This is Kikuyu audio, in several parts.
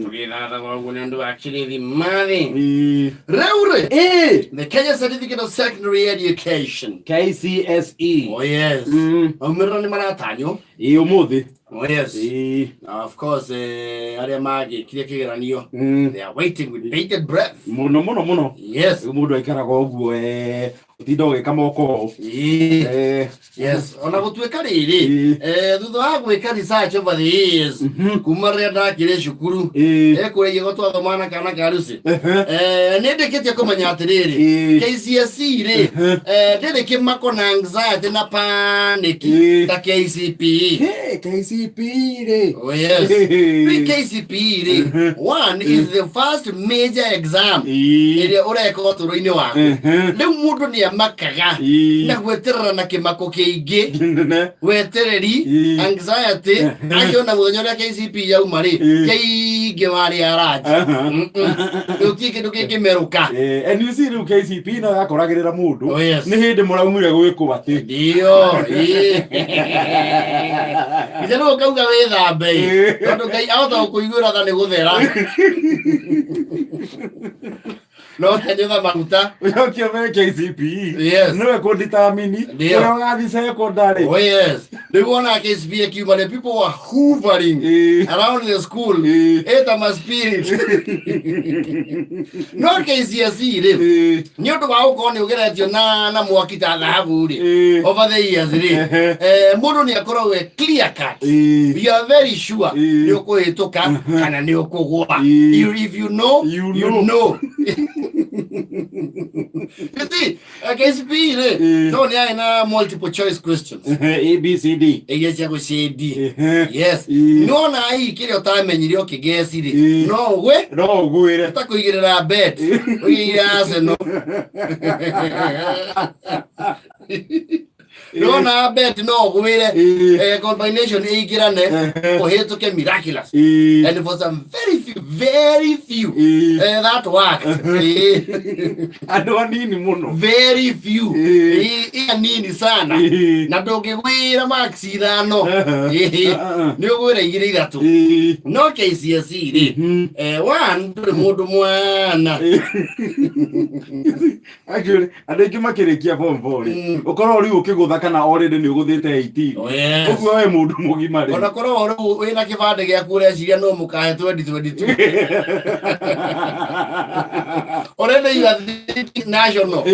Tũgĩthathaga ũguo nĩ ũndũ wa kĩrĩthimathi. Ĩĩ. Rĩu rĩ, Ĩĩ. the Kenya Certificate of Secondary Education. KCSE. Oh yes. Maumĩrĩra nĩ maratanywo. Ĩĩ ũmũthĩ. Oh yes. Ĩĩ. Now, of course, arĩa magĩkire kĩgeranio, they are waiting with bated breath. Mũno mũno mũno. Yes. Rĩu mũndũ aikaraga ũguo ũtinda ũgĩka moko ũũ. Ĩĩ. Yes, ona gũtuĩka rĩrĩ, thutha wa gwĩka research over the years, kuma rĩrĩa ndakĩrĩ cukuru, kũrĩa igego twathomaga na kana ka Lucy, nĩ ndĩkĩtie kũmenya atĩrĩrĩ, KCSE rĩ, ndĩrĩ kĩmako na anxiety na panic ta KCPE. Hey, KCPE rĩ. Oh yes. Rĩ KCPE rĩ, one is the first major exam ĩrĩa ũreka ũtũũro-inĩ waku. Rĩu mũndũ nĩ amakaga na gweterera na kĩmako kĩingĩ, Nene. wetereri, anxiety, akĩona mũthenya ũrĩa KCPE yauma rĩ, kĩingĩ warĩ aranji. Gũtirĩ kĩndũ kĩngĩmerũka. And you see rĩu KCPE no yakoragĩrĩra mũndũ. Oh, yes. Nĩ hĩndĩ mũraumire gwĩkwo atĩ. Ndio. Ithe no ũkauga wĩthambe ĩ. Tondũ Ngai ahota gũkũiguĩra tha nĩ gũthera. No kenyũtha maguta. Ũcokie me KCPE. Yes. Nĩwe kũdetermine Ndio. ũrĩa ũgathiĩ secondary. Oh yes. Rĩu wona KCPE ĩkiuma the people were hoovering around the school. Eta ma spirit. No KCSE rĩ, nĩ ũndũ wa gũkorwo nĩ ũgeretio na mwaki ta thahabu rĩ, over the years rĩ, mũndũ nĩ akoragwo e clear cut. You are very sure nĩ ũkũhĩtũka kana nĩ ũkũgwa. If you know, You you know. know. You see, KCPE rĩ, no nĩ yarĩ na multiple choice questions. A B C D. Iria cia gũcĩndi. Yes. Nĩwona hihi kĩrĩa ũtamenyire ũkĩgeci rĩ, no ũgwe No ũgwĩre. ta kũigĩrĩra bet, ũigĩrĩre Arsenal. Nĩwona bet no ũgwĩre combination ĩingĩrane ũhĩtũke miraculous. And for some very few, very few, that worked. Andũ anini mũno. Very few. Ĩ anini sana. Na ndũngĩgwĩra marks 5. Nĩ ũgwĩra 2 3. No KCSE rĩ, one ndũrĩ mũndũ mwana. Actually, andũ aingĩ makĩrĩkia form 4 rĩ, ũkorwo rĩu ũkĩgũtha kana already nĩ ũgũthĩte 18. Oh, yes. Ũguo we mũndũ mũgima rĩ. Ona korwo rĩu wĩna kĩbandĩ gĩaku ũreciria no mũkahe 2022. Already you are thinking national.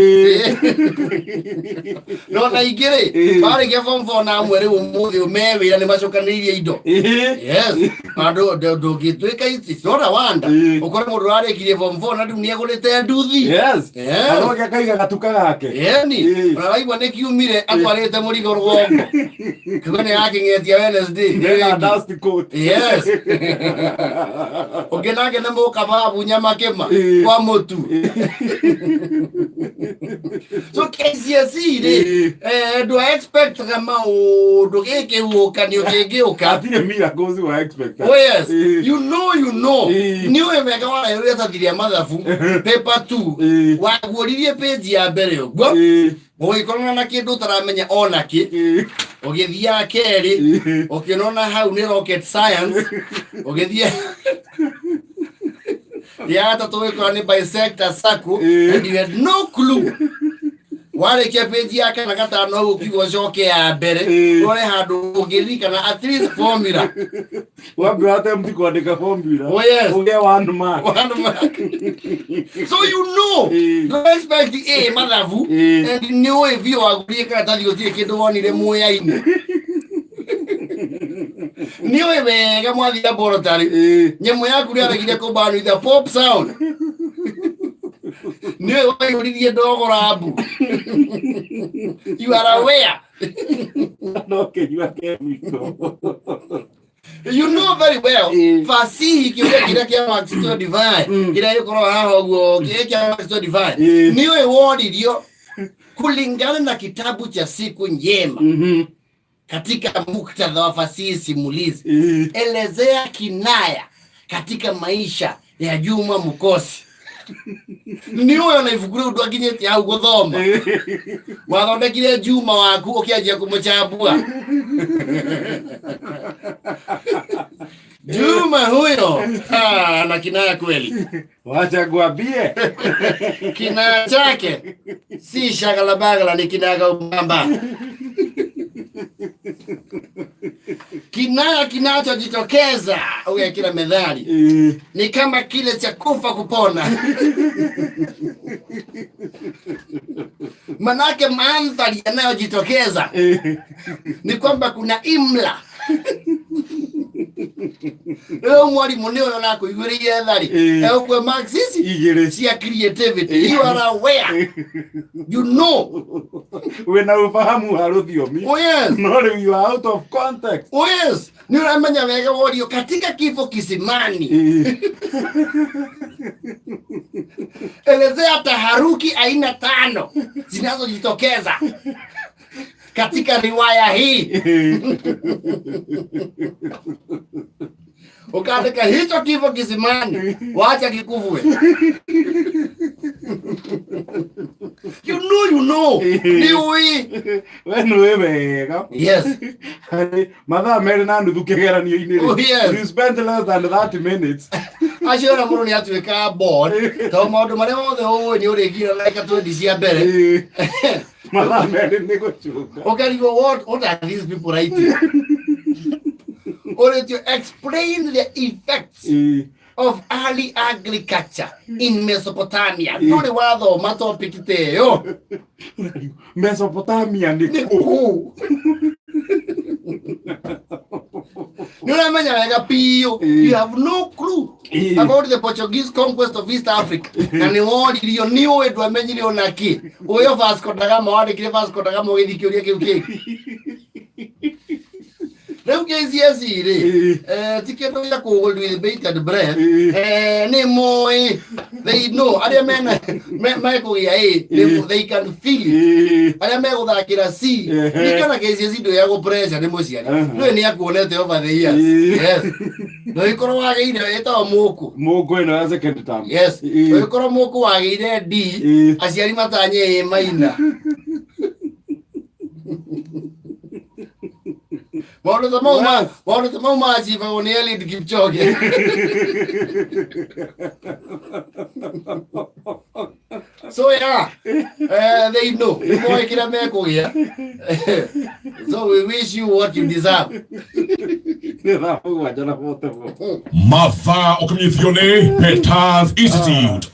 No na ingĩ rĩ, marĩkia form 4 na amwe rĩu ũmũthĩ me wĩra nĩ macokanĩrĩirie indo. Yes. Na ndũngĩtuĩka it's not a wonder. Ũkore mũndũ ũrarĩkirie form 4 na rĩu nĩ agũrĩte nduthi. Yes. Yes. Aroge akaiga gatuka gake. Ĩni, ona waigua nĩ kiumire atwarĩte mũrigo rũgongo. Kiuga nĩ yakĩng'etia Wednesday. Ena dust coat. Yes. Ũngĩ nake nĩ mũkababu nyama kĩma kwa mũtu. So KCSE rĩ, ndũ expect maũndũ gĩkĩhuhũkanio kĩngĩũka. Hatirĩ miracles wa expect. Oh yes. You know, you know. Nĩ ũĩ wega wa iratathi rĩa mathabu paper 2 waguũririe page ya mbere ũguo ũgĩkorana na kĩndũ ũtaramenya ona kĩ, ũgĩthiĩ ya kerĩ ũkĩona hau nĩ rocket science, ũgĩthiĩ ya gatatũ ũgĩkora nĩ bisector circle and you had no clue. Warĩkia page ya kana gatano hau ũkiuga ũcoke ya mbere ũrore handũ ũngĩririkana at least formula. Wambe attempt kwandĩka formula. Oh, yes. Ũgĩe one mark. One mark. So you know, don't expect A mathabu and nĩ ũĩ biũ wagũrire karatathi gũtirĩ kĩndũ wonire muya-inĩ. Nĩ ũĩ wega mwathiĩ laboratory nyamũ yaku nĩ yaregire kũban with a pop sound. Nĩ ũĩ waihũririe ndogo rambu. You are aware. No kĩnyua chemical. You know very well fasihi kĩũria kĩrĩa kĩa marks 25 kĩrĩa gĩkoragwo haha ũguo kĩrĩa kĩa marks 25 nĩ ũĩ woririo kulingana na kitabu cha Siku Njema katika muktadha wa fasihi simulizi elezea kinaya katika maisha ya Juma Mukosi. Nĩ ũĩ ona ibuku rĩu ndwakinyĩtie hau gũthoma, wathondekire Juma waku ũkĩanjia kũmũchambua. Juma huyo ah, na kinaya kweli. Wacha ngwambie. Kinaya chake si shagala bagala, ni kinaga ubamba. Kinaya kinachojitokeza huya kila methali ni kama kile cha kufa kupona. Manake mandhari yanayojitokeza ni kwamba kuna imla. Rĩu mwarimũ nĩ ũyũ nakũiguĩrĩire thari egũkue marks ici Igĩrĩ. Cia creativity. You are aware, you know. Wĩna ufahamu wa rũthiomi. Oh yes. No rĩu you are out of context. Oh yes, nĩ ũramenya wega worio katika kifo kisimani, elezea taharuki aina tano zinazojitokeza katika riwaya hii. Ukaandika hicho kifo kisimani, wacha kikuvue. You know, you know. Ni ui. We nĩ wega. Yes. Harĩ mathaa merĩ na nuthu kĩgeranio-inĩ rĩ, Oh, yes. you spent less than 30 minutes. Acio ona mũndũ nĩ atuĩka bored tondũ maũndũ marĩa mothe ũĩ nĩ ũrĩkire like 20 cia mbere. Mathaa merĩ nĩ gũcũnga. Ũkarigwo what are these people writing? Ũrĩtio explain the effects of early agriculture in Mesopotamia. Ndũrĩ wathoma topic ta ĩyo. Mesopotamia nĩ Nĩ kũ? kũ? Nĩ ũramenya wega biũ. You have no clue about the Portuguese conquest of East Africa. Na nĩ woririo nĩ ũĩ ndwamenyire ona kĩ. Ũyũ Vasco da Gama wandĩkire Vasco da Gama ũgĩthiĩ kĩũria kĩu kĩngĩ. Rĩu KCSE rĩ, ti kĩndũ gĩa kũhold with bated breath. Nĩ moĩ, they know arĩa mena mekũgĩa A, they can feel it. Arĩa megũthakĩra C, ningĩ KCSE ndwĩyagwo pressure nĩ mũciari. Ndũĩ nĩ akuonete over the years. Yes, ndũgĩkorwo wagĩire ĩtagwo mũkũ. Mũkũ ĩno ya second term. Yes, ndũgĩkorwo mũkũ wagĩire D, aciari matanye A maina. Maũndũ ta mau maũndũ ta mau macibagwo nĩ Eliud Kipchoge. So yeah, they know nĩ moĩ kĩrĩa mekũgĩa. So we wish you what you deserve. Nĩ thaa 7:44. Mathaa ũkinyithio nĩ Peters Institute.